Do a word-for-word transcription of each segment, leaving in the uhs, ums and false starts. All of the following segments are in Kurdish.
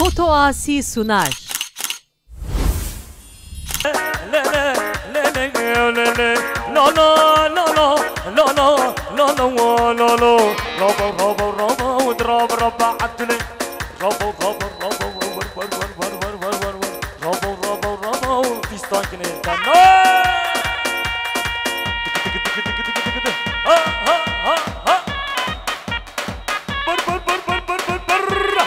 Foto Asi sunar. Le, le, le, le, le, le, le. La, la, la, la, la, la, la, la, wa, la, la. Rabo, rabo, rabo, rabo, rabo, rabo, Abdulê. Rabo, rabo, rabo, war, war, war. Rabo, rabo, rabo, fîstan kinê. Kana. Ha, ha, ha, ha. Bır, bır, bır, bır, bır, bır, bır.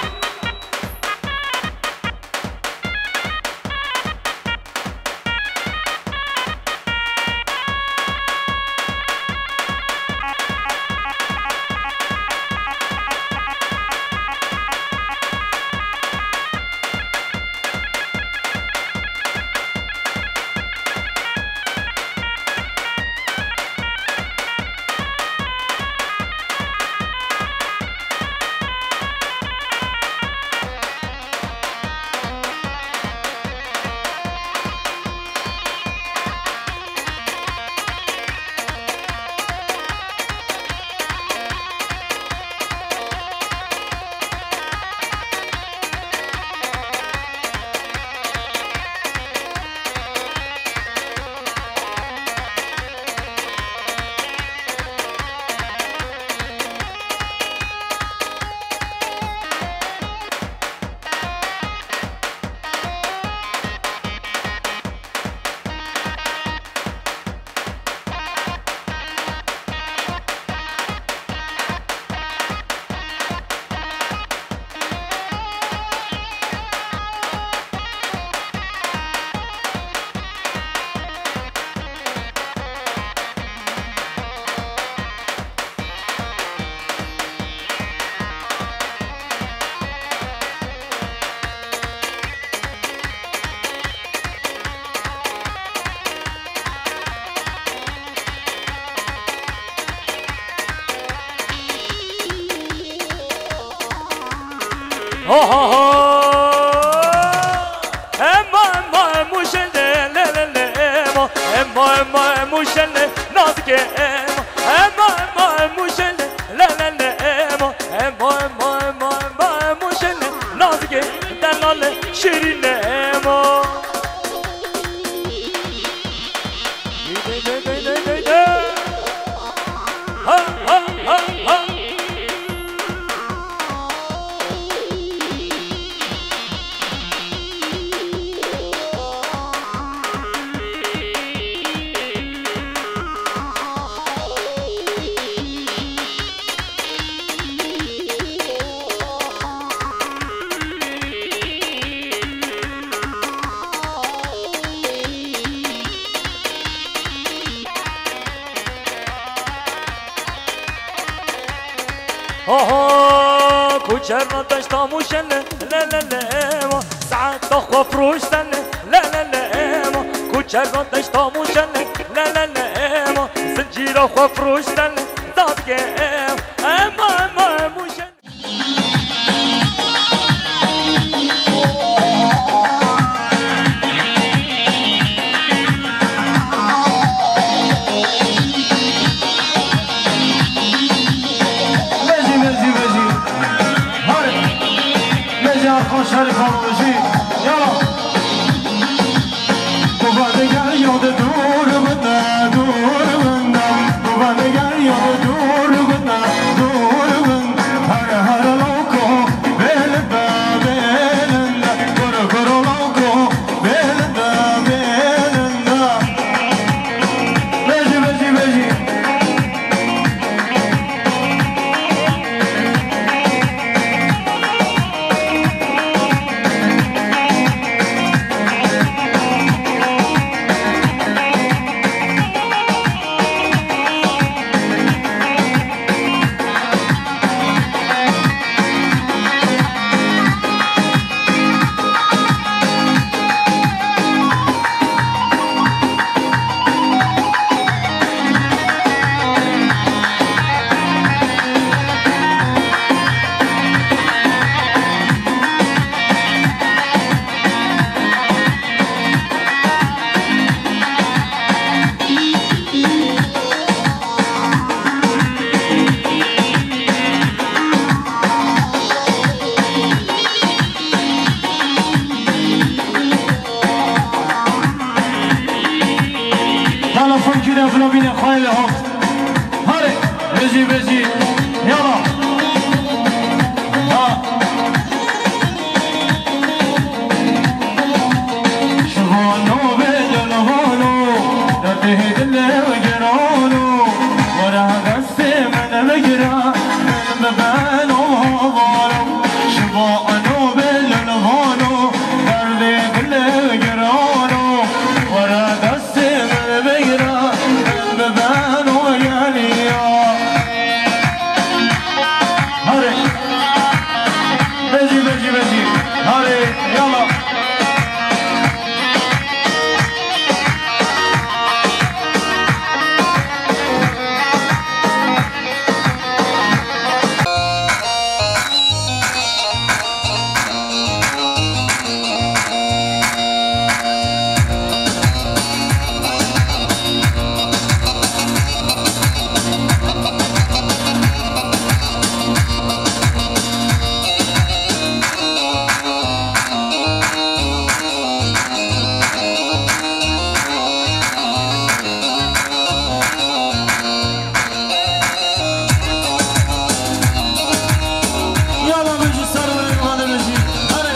Ho, ho, ho. Emo, emo, emo, şele, le, le, le, emo. Emo, emo, emo, şele, nazike, emo. Emo, emo, emo, şele, le, le, le, emo. Emo, emo, emo, emo, emo, şele, nazike, delale, şirine, emo. Oho, kuçerna deşta muşene, le, le, le, emo. Saeta xwe firoştene, le, le, le, emo. Kuçerna deşta muşene, le, le, le, emo. Zincîra xwe firoştene, dadge, emo. Emo, emo, emo, muşene. Mejî, mejî, mejî. Hadi. Mejî Erkan Şerîf Hanım, mejî. Yala. Hop. Hadi. Vecî, vecî. Yala. Ha. Şivano bê dilvano, derdê dilê girano, were destê min bigire, min bibeno havano. Şivano bê dilvano, derdê dilê girano, were destê min bigire, min bibeno yeniya. Hare. Vecî, vecî, vecî. Hare, yala. Yala bêjî ser wê, yala bêjî. Hadi.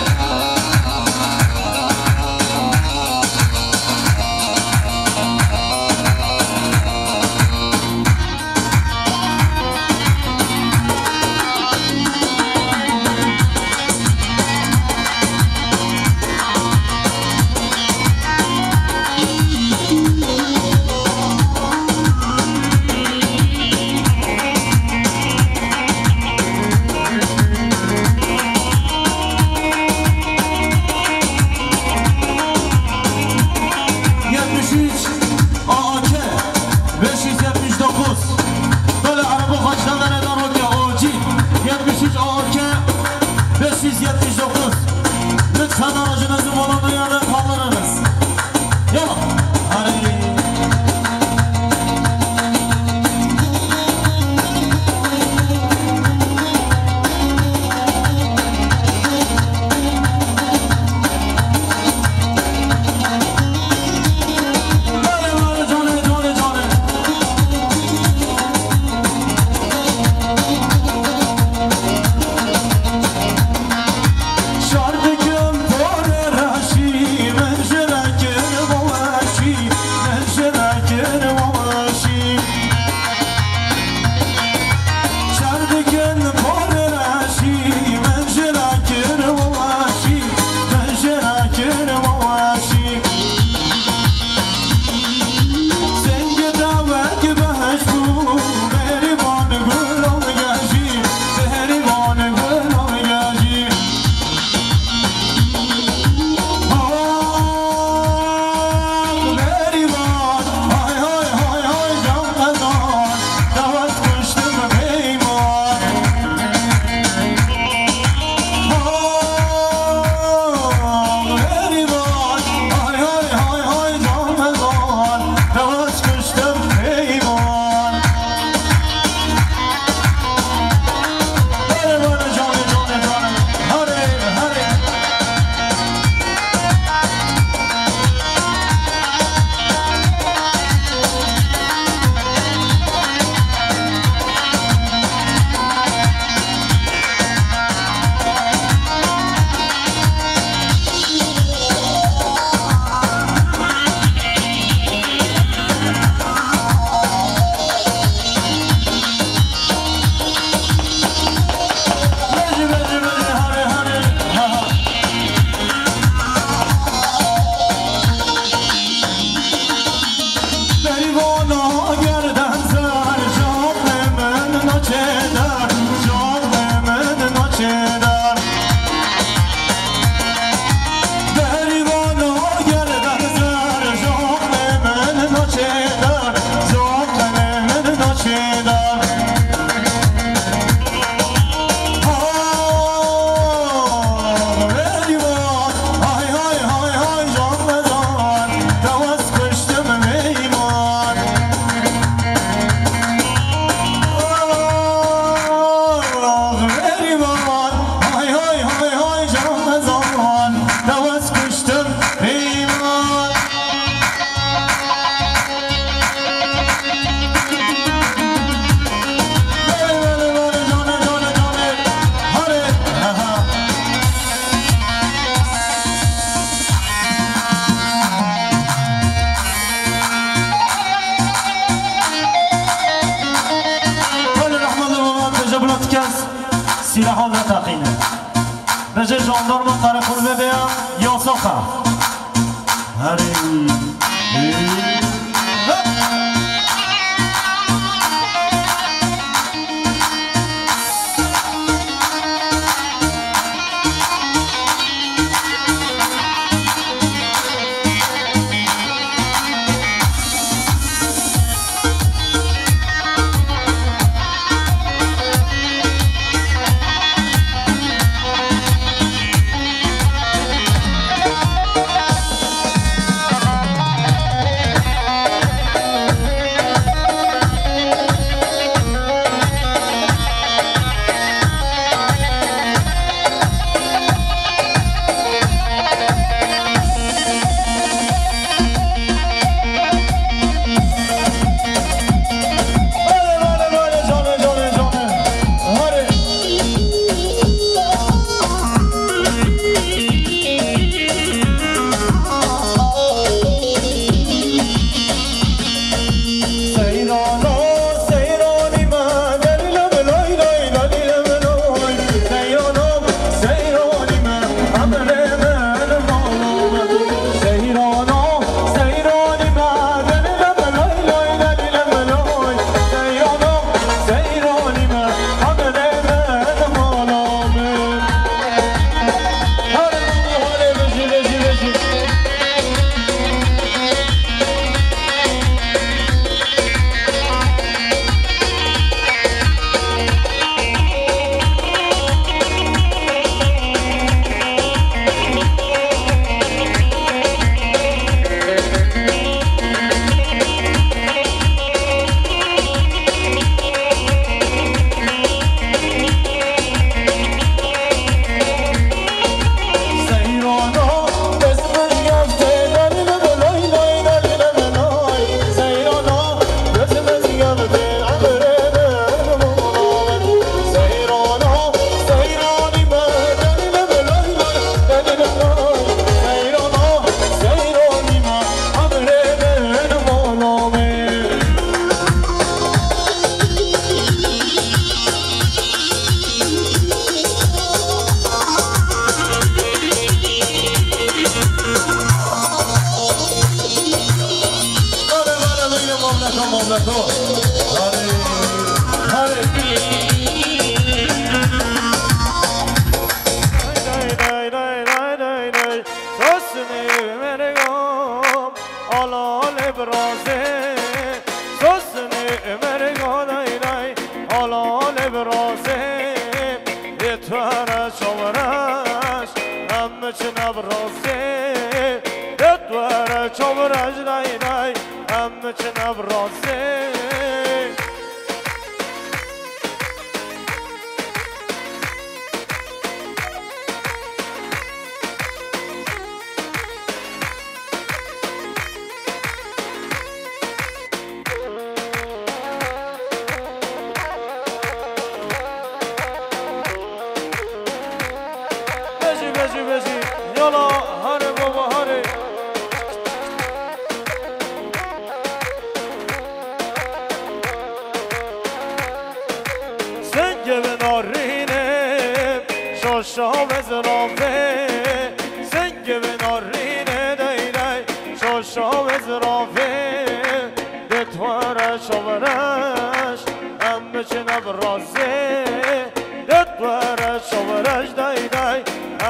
Yetmiş üç A A K, beş yüz yetmiş dokuz. Böyle araba kaçtan nereden oluyor? O C. Yetmiş üç A A K, beş yüz yetmiş dokuz. Lütfen aracınızı bulunduğu yerden kaldırınız. Yalla. Hadi. Ji jandarma Qerequlbê be ya yasaxa. Herî. Sosnê mergom, alale birazê. Sosnê mergom, day day, alale birazê. Ê twere çavreş, em çine birazê. Ê twere çavreş, day day, em çine birazê. Bejî, bejî, bejî. Yala, hare baba, hare. Singê bi narînê, şaşa bi zirafê. Singê bi narînê, dey dey, şaşa bi zirafê. Dê twere şavireş, em biçine bi razê. Dê twere şavireş, dey dey,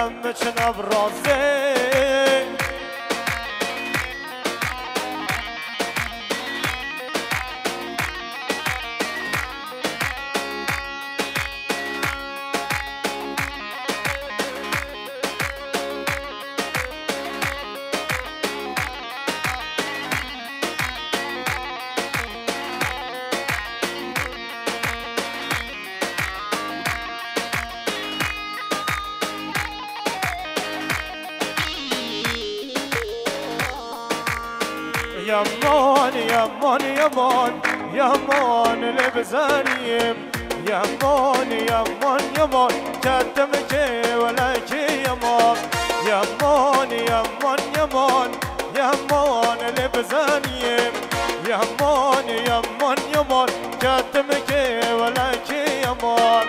em biçine bi razê. Yaman, yaman, yaman, yaman lê bizaniyê. Yaman, yaman, yaman, ketim kê welekî yaman. Yaman, yaman, yaman, yaman lê bizaniyê. Yaman, yaman, yaman, ketim kê welekî yaman.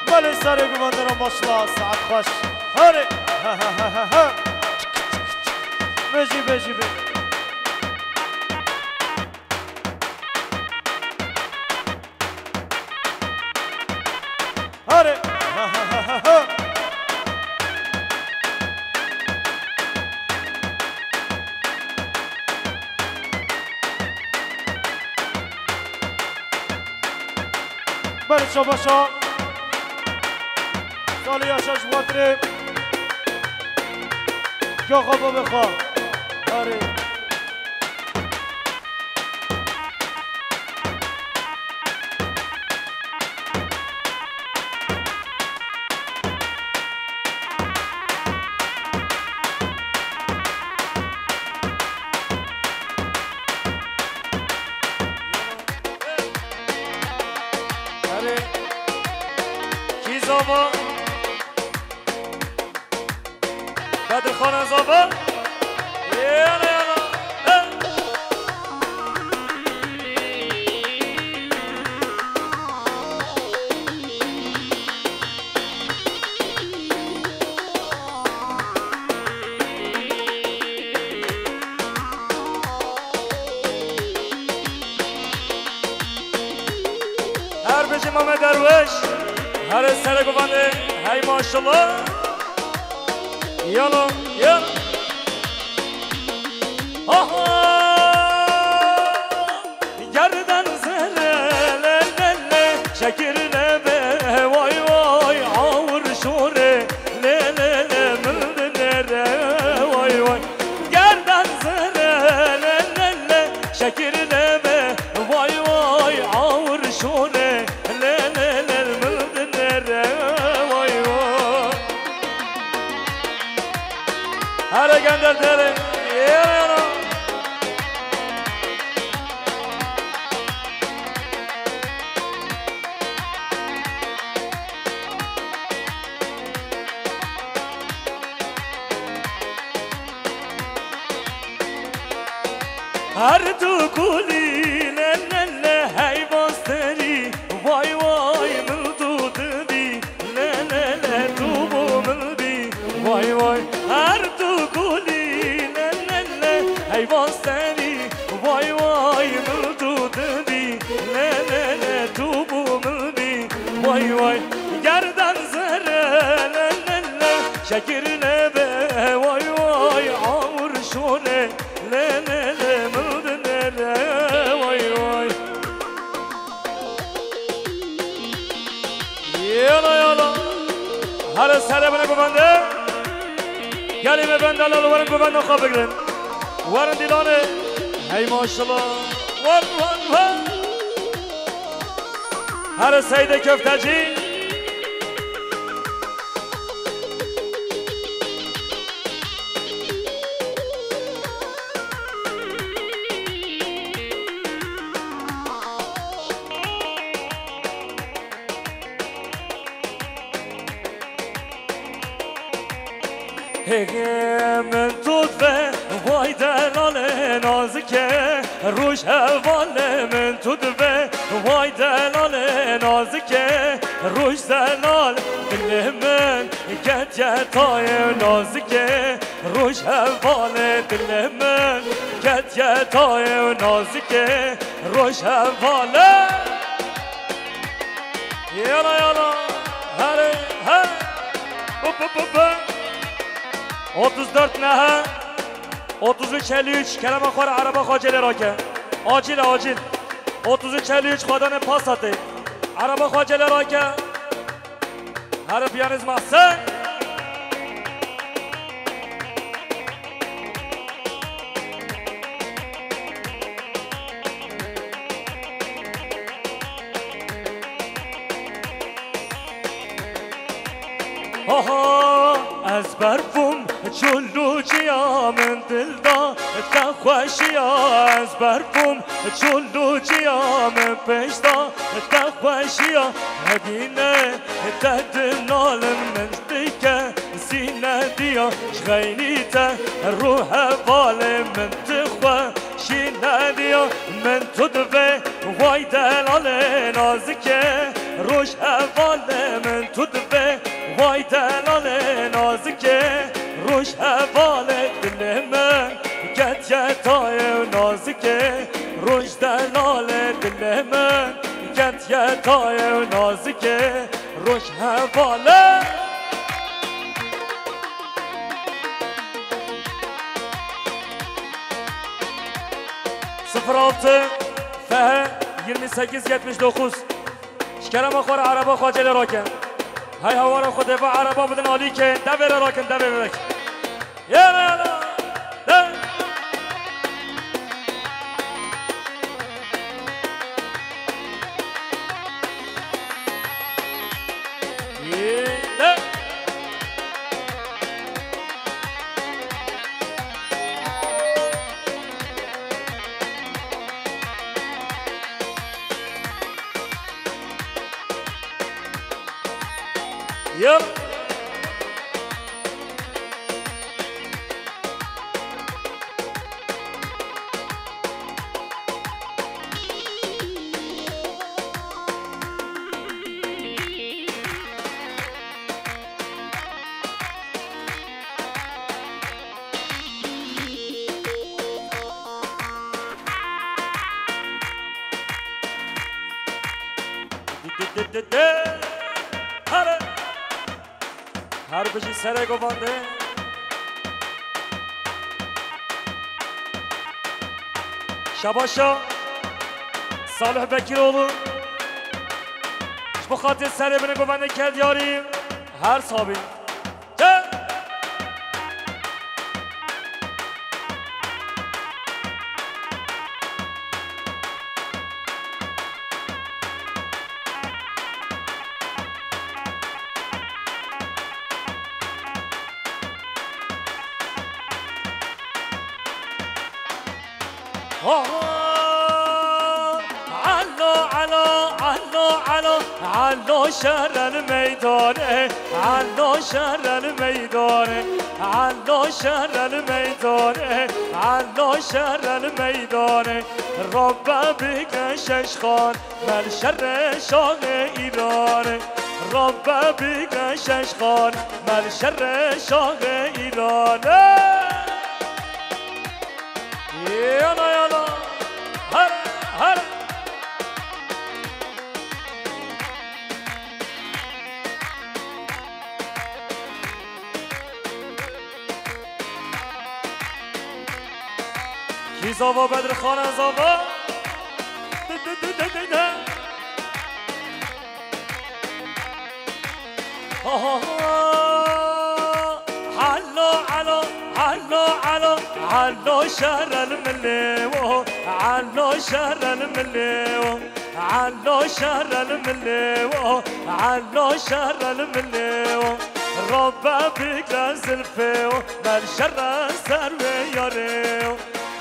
Belê Serê guvan de re maşallah, saet xweş. Herê. He, he, he, he, he. Bejî, bejî, bejî. Herê. He, he, he, he, he. Berê çabaşa. Salê yaşa ji xatirê. Ya xwe bavê xwe. Arê. Erê. Kî zava? Bedirxana zava? Yana, yana. Hey! Her bijî Mame Derwiş, herê serê guvendê, hey maşallah. Yala, yala. Aha! Gerden zere le le le, şekir le be, vay vay, awir şore le le le, mildin re, vay vay. Gerden zere le le le, şekir le be, vay vay, awir şore le le le, mildin re, vay vay. Here gender dere, yere yana. Her du kulî le le le, hey basterî, vay vay, min tu dibî le le le, tu bo min bî, vay vay. Her du kulî le le le, hey basterî, vay vay, min tu dibî le le le, tu bo min bî, vay vay. Gerden zere le le le, şekir le be, vay vay, awir şore le le le, mildin re, vay vay. Yala yala. Here serê bine guvende. Gelî me bende lal, werin guvende xwe bigrin. Werin dîlanê. Hey maşallah. Wer wer wer. Here Seydê Köftecî. Hêgê min tu dibe, vay delalê nazike, roj hevalê min tu dibe, vay delalê nazike, roj zelal dilê min ketiye tayê nazike, roj hevalê dilê min ketiye tayê nazike, roj hevalê. Yala yala, herê, her. Hop, hop, hop, hop. Otuz dört nehe, otuz üç elli üç, kerema xwe re araba xwe acele rake. Acil, acil. Otuz üç elli üç, xwedanê Passatê. Araba xwe acele rake. Herê piyanîst Mahsen. Aha, ez ber bûm çolûçiya min dil da te xweşiya, ez ber bûm çolûçiya min pêş da te xweşiya, hedîne te di nalin min dike. Sînediya ji xeynî te rû hevalê min tu xwe şînediya min tu divê vay delalê nazikê roj hevalê min tu divê Delalê nazikê, roj hevalê dilê min, ketiye tayê û nazikê, roj delalê dilê min, ketiye tayê û nazikê, roj hevalê. Sıfır altı F yirmi sekiz yetmiş dokuz. Ji kerema xwe re ereba xwe acele rakin. Hey hawara xwe dê va ereba bidin alîkê. Devê re rakin, devê re rakin. Yala, yala. De. Yala. Yep. Hare. Her bijî serê govandê. Şabaşa Salih Bekiroğlu. Ji bo xatirê serê binê govendê Kerdiyarî. Her sabî. Gel. Ho, ho. Alo, alo, alo, alo, alo, şehrel meydane, alo, şehrel meydane, alo, şehrel meydane, alo, şehrel meydane. Rabbe bike şeşxan, mel şerre şahê Îranê. Rabbe bike şeşxan, mel şerre şahê Îranê. Yana yana. Her, her. Kî zava Bedirxana zava. Di, di, di, di, di, di. Ha, ha, ha. Alo, alo, alo, alo, alo, şehrel milê wo, alo, şehrel milê wo, alo, şehrel milê wo, alo, şehrel milê wo. Rabbe bigre zilfê wo, mel şerre ser wê yarê wo.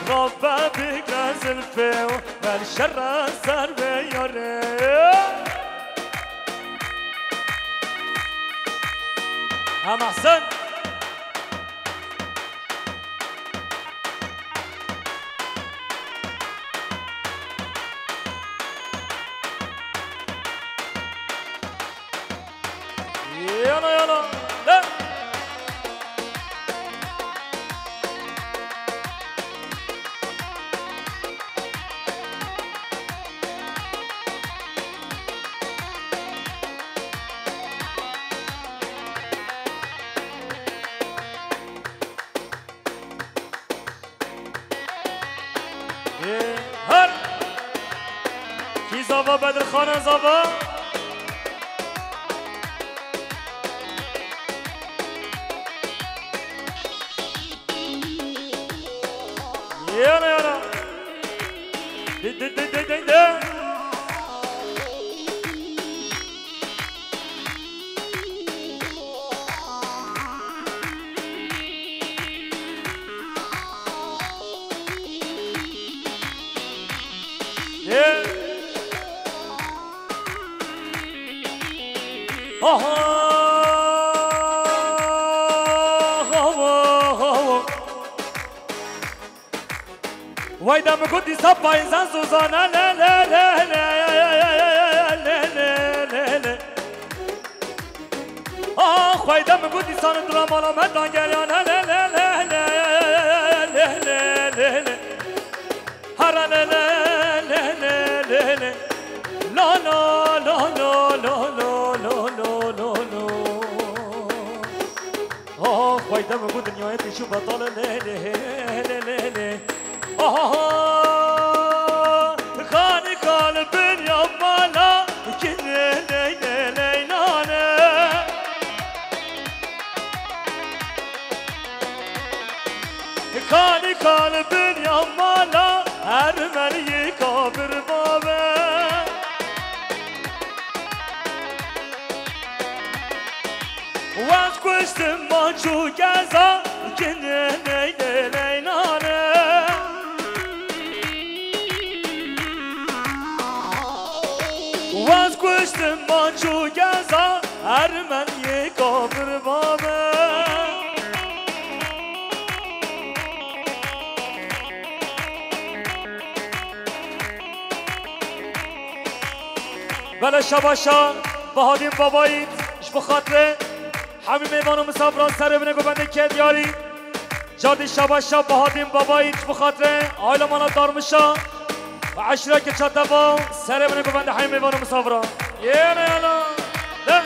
Rabbe bigre zilfê wo, mel şerre ser wê yarê. Ha Mehsen. Yana yana. De. Ê, her. Kî zava Bedirxana zava. Yana yana. Di, di, di, di, di, di. Di. Ho, ho. Ho, ho, ho, ho. Wayda min got dîsa payîzan zozana le, le, le. Ah, Hayda min got dîsan dila mala me dan geriyane le le le le le le le le. Hara le le le le le le. La la la la la la la la la la. Ah, hayda min got dinyayê tê çû betal e le le le le le. Aha, xanika li bin ya mala kine leyne leylane. Xanika li bin ya mala ermeniyê kabir babe. Wez kuştim maç û geza kine neyne leynane. Wez kuştim maç û geza ermeniyê kabir babe. Bele şabaşa Bahadîn Babayî ji bo xatirê hemî mêvan û misafiran serê binê govendê Kediyarî. Cardî şabaşa Bahadîn Babayî ji bo xatirê aîla mala Darmişa û eşîra Kirçateva serê binê govendê hemî mêvan û misafiran. Yêne yala. De.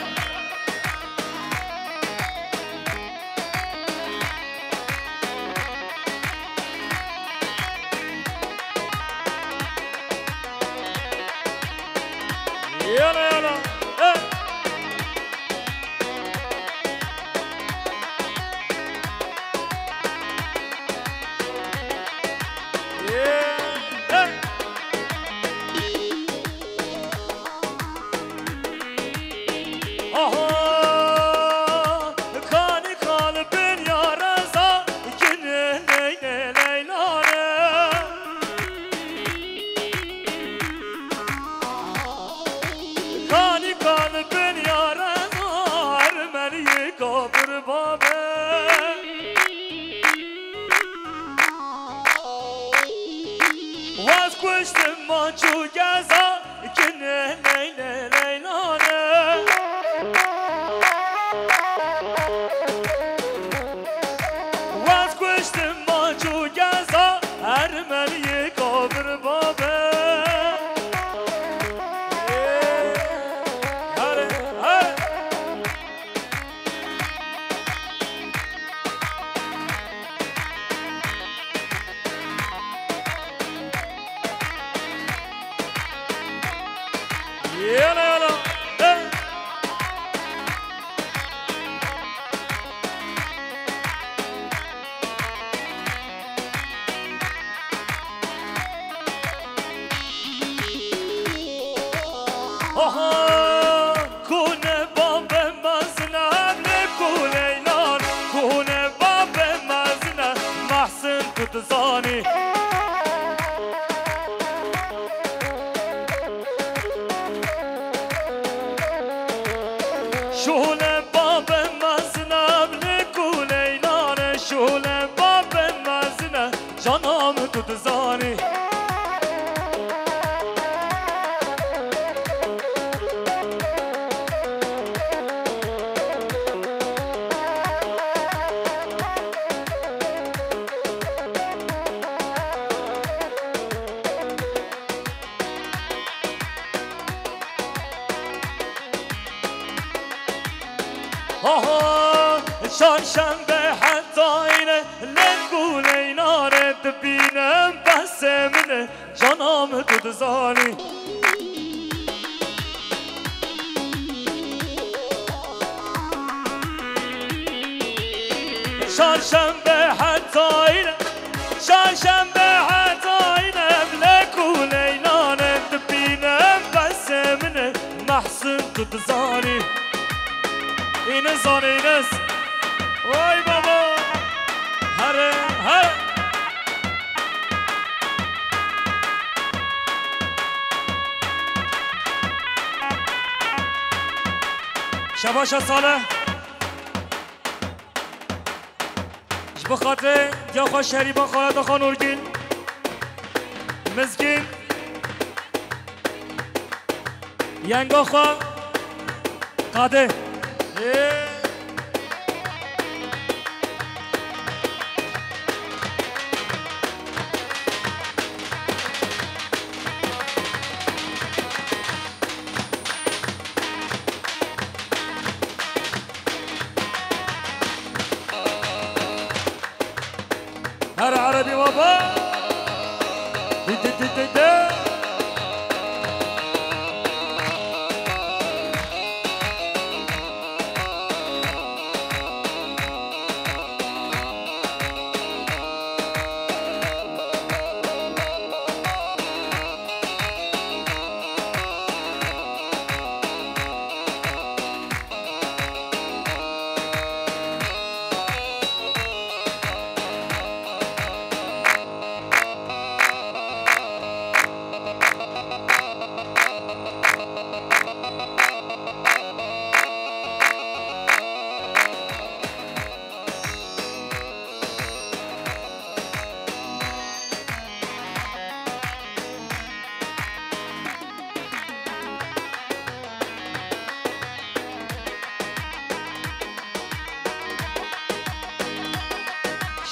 Yala yala. Eh. Yeah. Eh. Aha, kanî kalbin ya reza, gine leyne leylane. Kanî kalbin ya reza, ermeniyê kabir babe. Waz kuştim maç û geza, kine leyne leylane. Waz kuştim maç û geza, ermeniyê kabir babe. Hare, hare. Yala, yala. Hey. Aha, kune babe mezine, evlê kuleynan, kune babe mezine, Mahsin tu dizanî. Şûle babe mezine, evlê kuleynan, şûle babe mezine, Canam tu dizanî. Aha, çarşembe heta îne, lêv ku leynare dibînim, behsê min e, cana min tu dizanî. Çarşembe heta îne, çarşembe heta îne, lêv ku leynare dibînim, behsê min e, Mahsin tu dizanî. Înes zane Înes. Vay baba. Here, here. Şebaşa Salih. Ji bo xatirê diya xwe Şerîban Xaleta Xan Orgîn, Mizgîn, yenga xwe Qadê. Ê, Her Erebî baba. Di, di, di, di, di.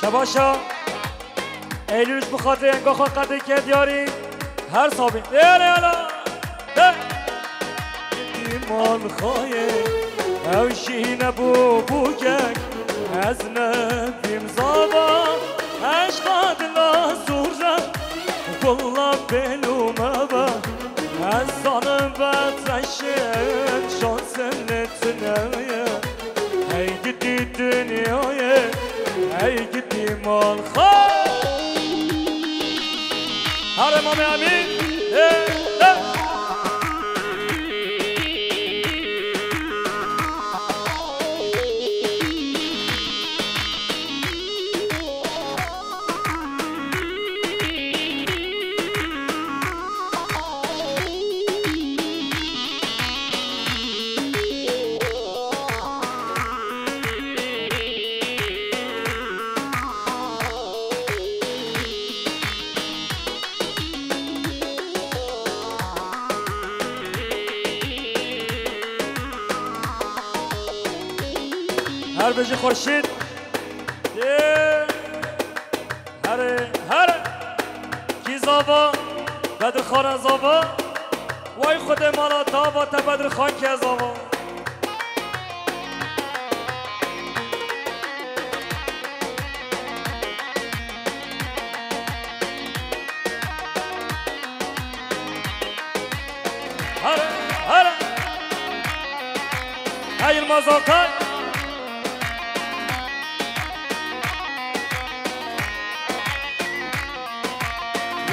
Şebaşa Eylül ji bi xatirê enga xwe qedê ke diyarî her sabî. Êrê ala! He! Îman xayê ew jî nebû bûkek, ez nebîm zava, eşqa dila zûr e, willa bêlû me be, ez zanim be teşin şansın lê tune ye. Hey gitî dinyayê, hey gitî mal xwe. Herê Mamê Emîn, ê, ê. Her bijî Xurşîd. Yê. Herê, herê. Kî zava? Bedirxan e zava. Way Xwedê mala te ava, te Bedirxan ke zava. Herê, herê. Hey Yilmaz Altay.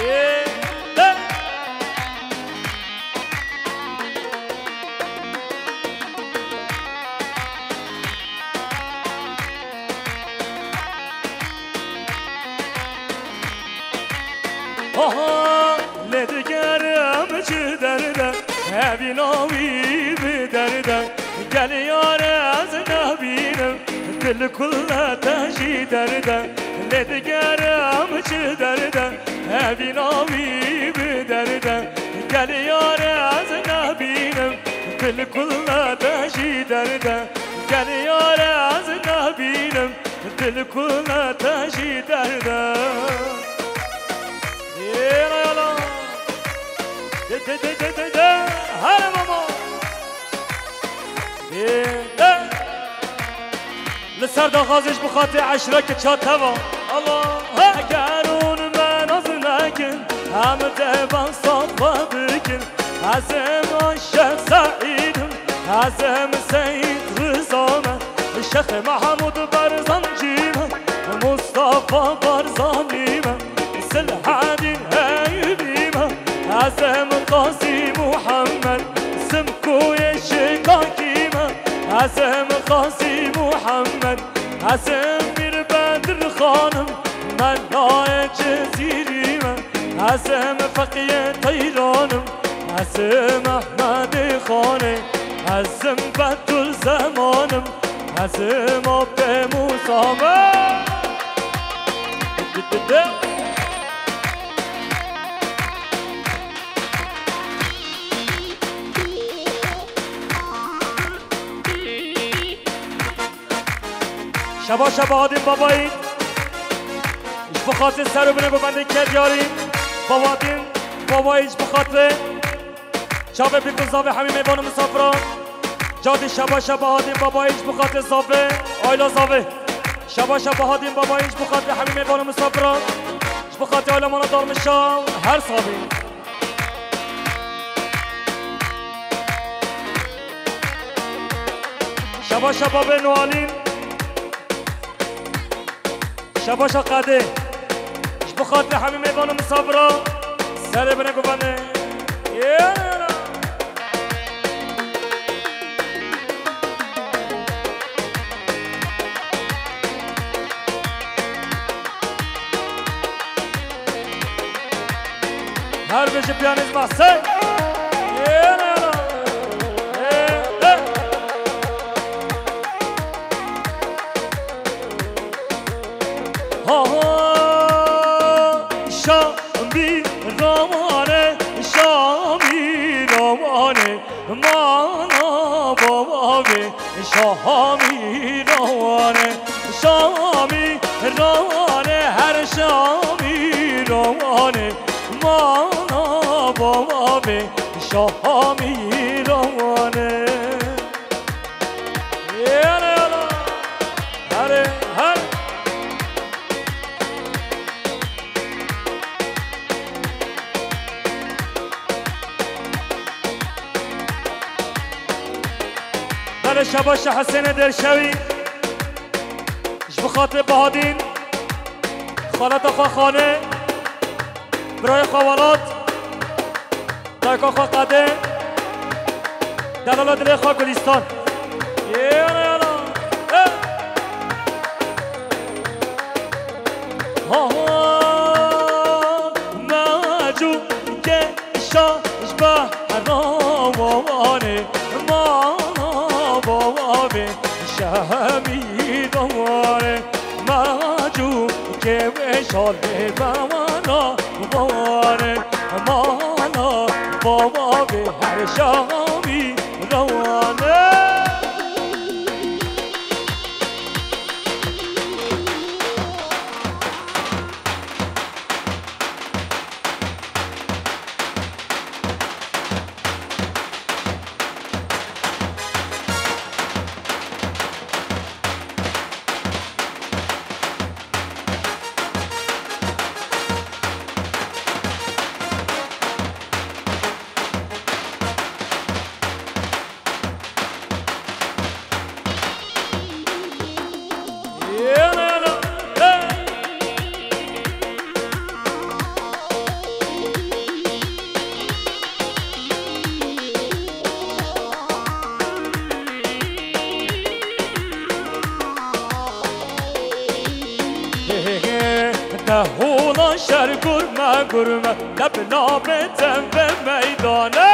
Yê, de. Aha, lê digerim çi derde, evîna wî bi derde. Gel yar ez nebînim, dil kul te jî derde. Lê digerim çi derde, evîna wî bi derde. Gel yar ez nebînim, dil kul te jî derde. Gel yar ez nebînim, dil kul te jî derde. Ê rayala. De, de, de, de, de, de. Here mama. Ê, de. Li ser daxazê ji bi xatirê eşreke çateva. Allah. He. Eger hûn me naz nekin, em devan safa bikin. Ez ê Şêx Seîd im, ez ê Seîd Riza me, Şêx Mehmûd Berzancî me, Mustafa Barzanî me, Silhedîn Eyûbî me, ez ê Qazî Muhammed, Simkûyê Şikakî me, ez ê Qazî Muhammed, ez ê Mîr Bedirxan im, Melayê Cizîrî me, ez ê Feqiyê Teyran im, ez ê Mehmedê Xanê, ez im Betûl Zeman im, ez im Apê Mûsa me. Şeba şeba hadîn babayî. Ji bo xatirê ser û binê bi bendê ke diyarî. Bawadîn babayî ji bo xatirê. Çavê pîr bi zavê hemî mêvan û misafiran. Cadî şeba şeba hadîn babayî ji bo xatirê zavê. Ayla zavê. Şebaşa Bahadîn Babayî ji bo xatirê hemî mêvan û misafiran, ji bo xatirê alemana Darmişa her sabî. Şebaşa Babê Noalîn, Şebaşa Qedê, ji bo xatirê hemî mêvan û misafiran, serê bine guvenê. Yêna! Her bijî piyanî zima sey. Yêna! Ê, ê. Ha, ha, Şamî rawane, Şamî rawane, mana bavê Şamî rawane, Şamî rawane, her Şamî rawane, mana bavê Şamî rawane. Yala, yala. Hare, hare. Belê Şebaşa Hesênê Dêrşewî, ji bo xatirê Bahadîn, xaleta xwe Xanê, birayê xwe Welat, dayika xwe Qedê, delala dilê xwe Gulîstan. Yala, yala. Hey! Ha, ha, mecû ke şa ji behra wane, mana bavê Şamî rawane, mecû ke wê şalê bevana wane, mana bavê her Şamî rawane. Dehola şer gurme gurme, debla bê tevbe meydane.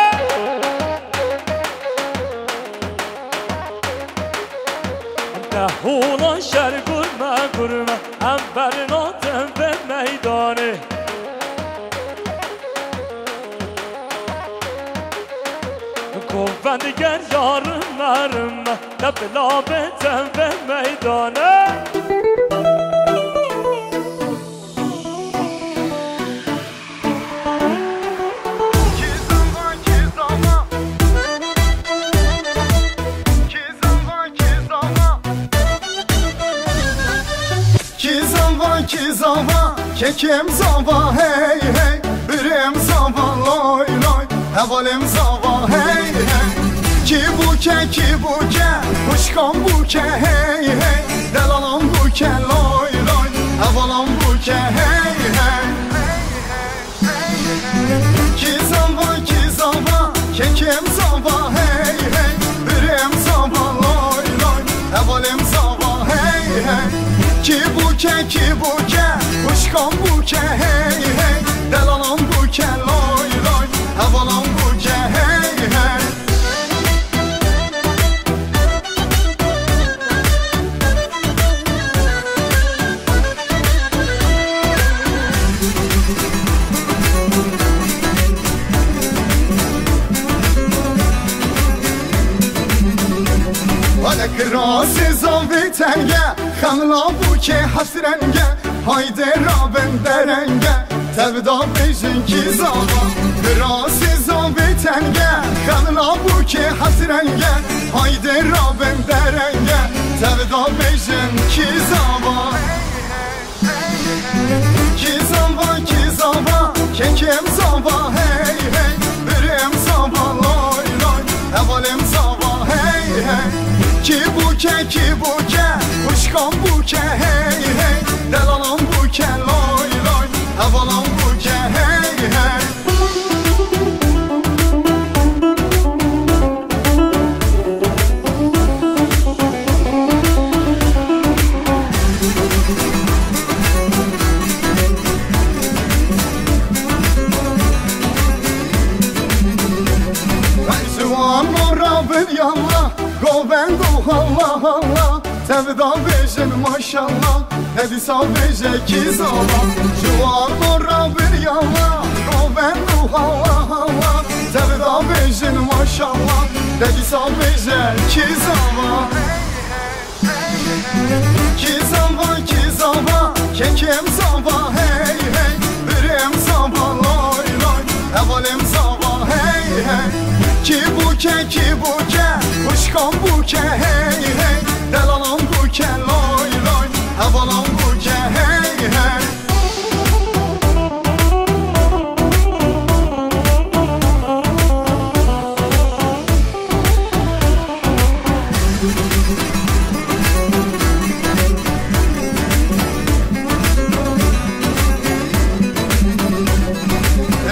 Dehola şer gurme gurme, em bernatin vê meydanê. Govend ger ya rime rime, debla bê tevbe meydane. Kî zava, kî zava. Kî zava, kî zava. Kî zava, kî zava. Kekêm zava hey hey. Birêm zava loy loy. Hevalêm zava hey hey. Kî bûke, kî bûke. Xwişkan bûke hey hey. Delalan bûke loy loy. Hevalan bûke hey hey. Kî zava, kî zava, kekêm zava hey hey. Birêm zava loy loy, hevalêm zava hey hey. Kî bûke, kî bûke, xwişkan bûke hey hey. Delalan bûke loy loy, hevalan bûke hey hey. Wele kirasê zavê tenge, xemla bûkê hesrenge, haydê rabin derenge, tevda bêjin kî zava. Kirasê zavê tenge, xemla bûkê hesrenge, haydê rabin derenge, tevda bêjin kî zava. Kekî bûke, xwişkan bûke, hey hey, delalan bûke, lay lay, hevalan bûke, hey hey. Ziwan mora bir yalla, govendo halla halla, tevda bêjin maşallah, hedîsa bêje kî zava. Ziwan mora bir yalla, govendo halla halla, tevda bêjin maşallah, hedîsa bêje kî zava. Kî zava, kî zava, kekêm zava, hey hey, birêm zava, lay lay, hevalêm zava, hey hey. Kî bûke, kî bûke, xwişkan bûke, hey hey, delalan bûke, lay lay, hevalan bûke, hey hey.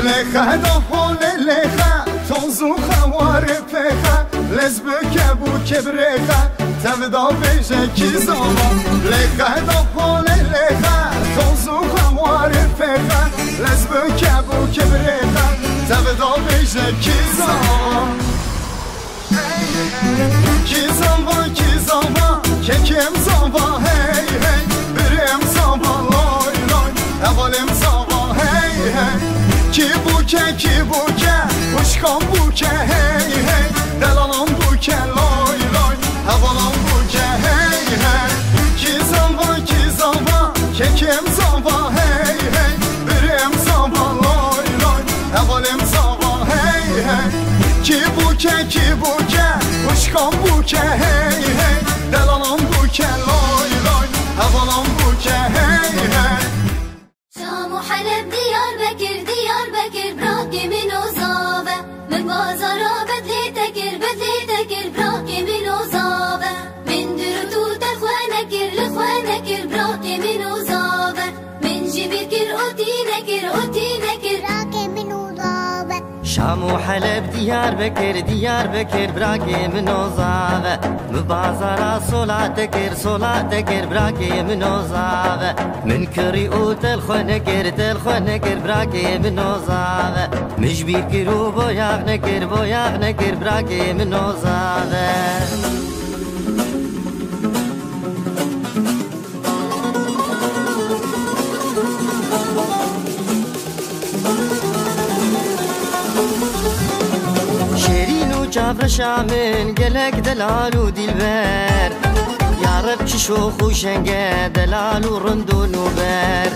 Lêxe da holê lêxe, toz û xewarê pêxe, lez bike bû kebrêxe, tevda bêje kî zava. Lêxe da holê lêxe, toz û xewarê pêxe, lez bike bû kebrêxe, tevda bêje kî zava. Kî zava, kî zava, kekêm zava, hey hey, birêm zava, lay lay, hevalêm zava, hey hey. Kî bûke, kî bûke, xwişkan bûke, hey hey, delalan bûke, lay lay, hevalan bûke, hey hey. Kî zava, kî zava, kekêm zava, hey hey, birêm zava, lay lay, hevalêm zava, hey hey. Kî bûke, kî bûke, xwişkan bûke, hey hey, delalan bûke, lay lay, hevalan bûke, hey hey. Şam û Heleb, Diyarbekir, Diyarbekir, brakê min o zave. Min bazara bedlê te kir, bedlê te kir, brakê min o zave. Min dirût û te xwe nekir, li xwe nekir, brakê min o zave. Min ji bîr kir û tî nekir, û tî nekir. Brakê min o zave. Şam û Heleb, Diyarbekir, Diyarbekir, brakê min o zave. Min bazara sola te kir, sola te kir, brakê min o zave. Min kirî û tel xwe nekir, tel xwe nekir, brakê min o zave. Min ji bîr kir û boyax nekir, boyax nekir, brakê min o zave. Şêrîn û çavreşa min, gelek delal û dîlber. Ya Reb çi şox û şeng e, delal û rind û nûber.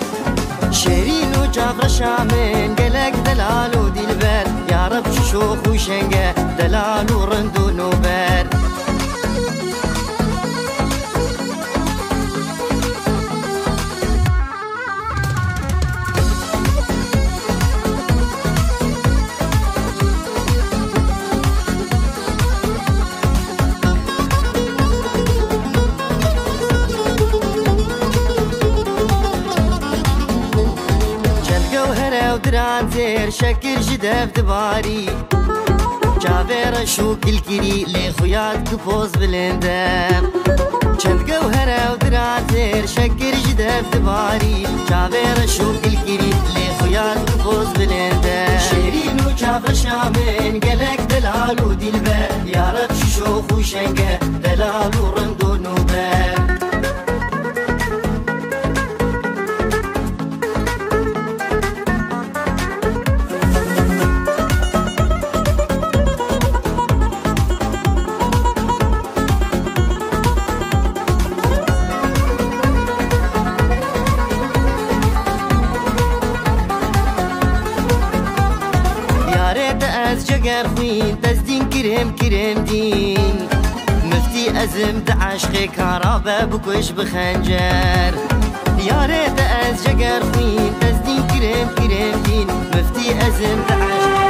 Şêrîn û çavreşa min, gelek delal û dîlber. Ya Reb çi şox û şeng e, delal û rind û nûber. Çend gewhere û diran têr, şekir ji dev dibarî. Çavê reş û kilkirî, lê xuya dike poz bilind e. Çend gewhere û diran têr, şekir ji dev dibarî. Çavê reş û kilkirî, lê xuya dike poz bilind e. Şêrîn û çavreşa min, gelek delal û dîlber. Ya Reb çi şox û şeng e, delal û rind û nûber. Yarê te ez ceger xwîn, te ez dîn kirêm kirêm dîn. Miftî ez im di eşqê, ka rabe bikuj bi xencer. Yarê te ez ceger xwîn, te ez dîn kirêm kirêm dîn. Miftî ez im di eşqê.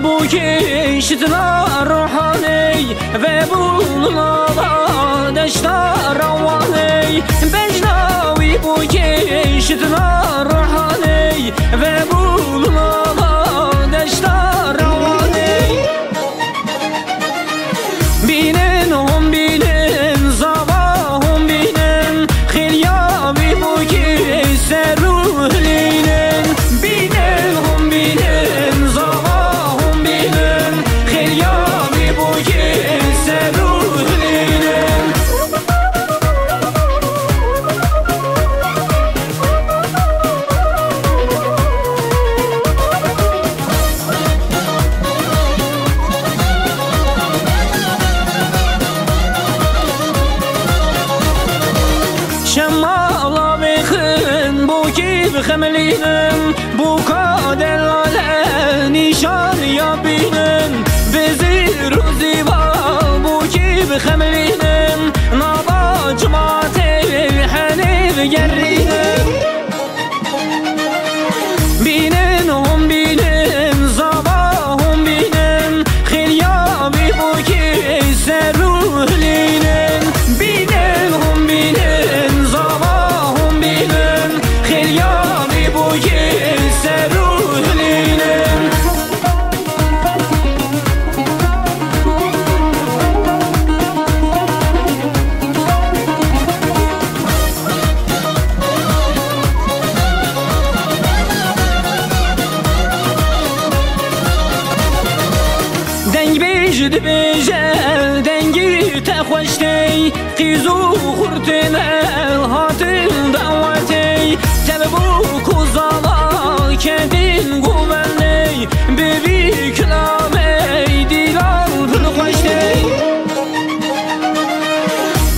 Bûkê şitina ruhanê ve bûn lava deşta rawanê. Bejna wî bûkê şitina ruhanê ve bûn lava deşta rawanê. Bînin hûn bînin, zava hûn bînin, xêliya wî bûkê ser û hilînin. Bînin hûn bînin, zava hûn bînin, xêliya wî bûkê ser û hilînin. Şemala vêxin bûkî bixemilînin, bûka delale nîşan ya bînin. Bi zîr û zîva bûkî bixemilînin, nava cimatê henê bigerînin. Bînin hûn bînin, zava hûn bînin, xêliya wî bûkê ser û hilînin. Bînin hûn bînin, zava hûn bînin, xêliya wî bûkê ser û hilînin. Dengbêj dibêje, dengî te xweş tê, qîz û xurtê me hatin dawetê. Tev bû ku zala kedîn govendê, bi vî kilamê dîlan pir xweş tê.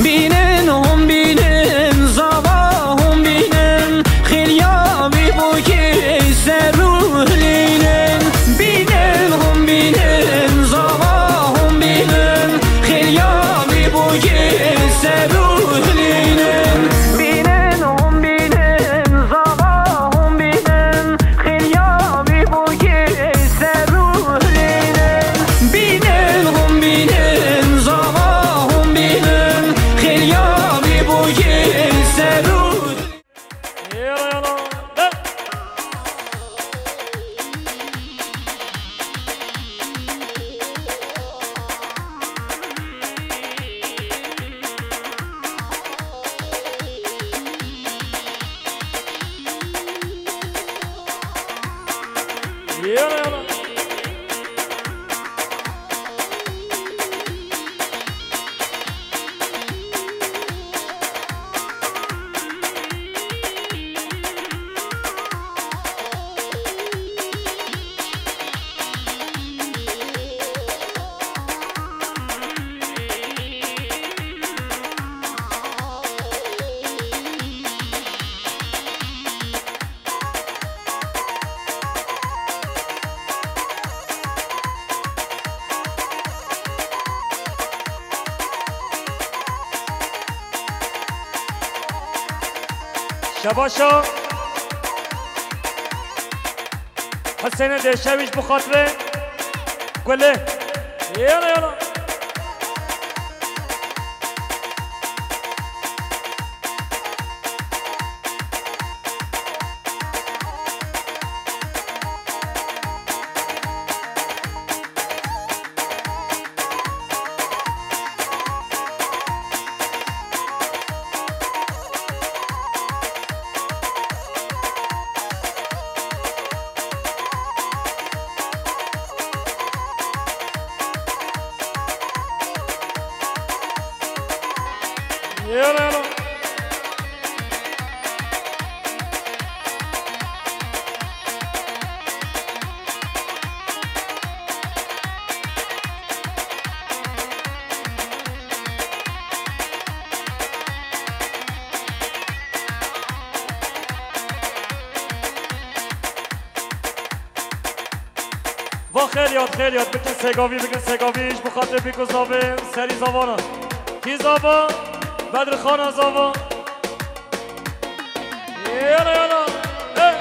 Bînin hûn bînin, zava hûn bînin, xêliya wî bûkê ser û hilînin. Bînin hûn bînin, zava hûn bînin, xêliya wî bûkê ser û hilînin. Bînin hûn bînin, zava hûn bînin, xêliya wî bûkê ser û hilînin. Bînin hûn bînin, zava hûn bînin, xêliya wî bûkê ser û. Yala, yala. Yala, yala. Şebaşa Huseyne Dêşevîş bi xatirê Gulê. Yala, yala. Yala, yala. Va xêr yat, xêr yat, bikin segavî, bikin segavî, ji bo xatirê bîk û zavê serî zavanan. Kî zava? Bedirxana zava. Yala, yala. Hey.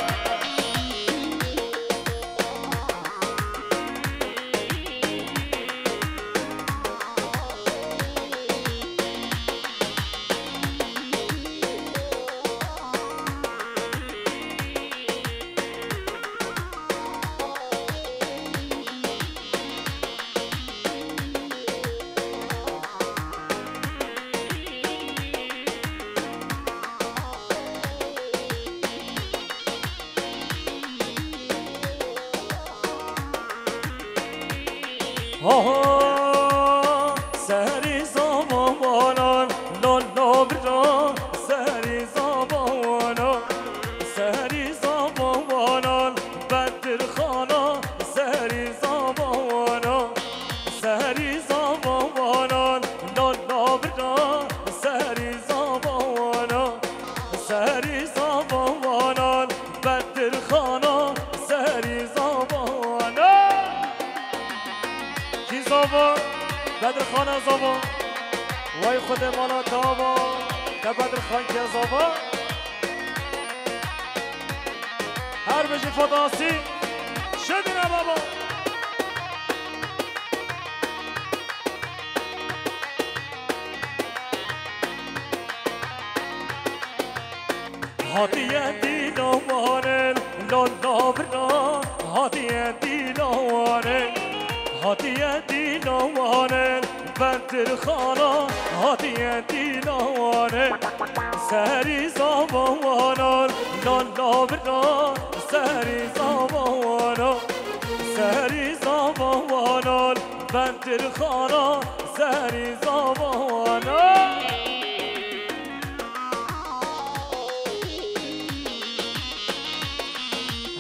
Aha, serî zavanan, la la bira, serî zavanan, serî zavanan, Bedirxana, serî zavanan, serî zavanan, la la bira, serî zavanan, serî zavanan, Bedirxana, serî zavanan. Kî zava? Bedirxana zava. Way Xwedê mala te ava. Te Bedirxan ke zava. Her bijî Fadasî. Şedine baba. Hatiye dîlawanin, la la bira, hatiye dîlawanin, hatiye dîlawanin, Bedirxana, hatiye dîlawanin, serî zavanan, la la bira, serî zavanan, serî zavanan, Bedirxana, serî zavanan.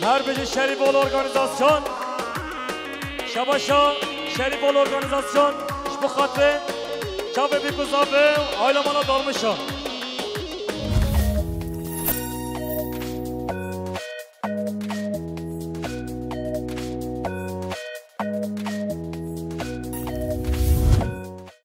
Her bijî Şerîf Bol Organizasyon. Şabaşa Şerîf Bol Organizasyon. Ji bo xatirê çavê bî ku zaf e, aîla mala dalmişa.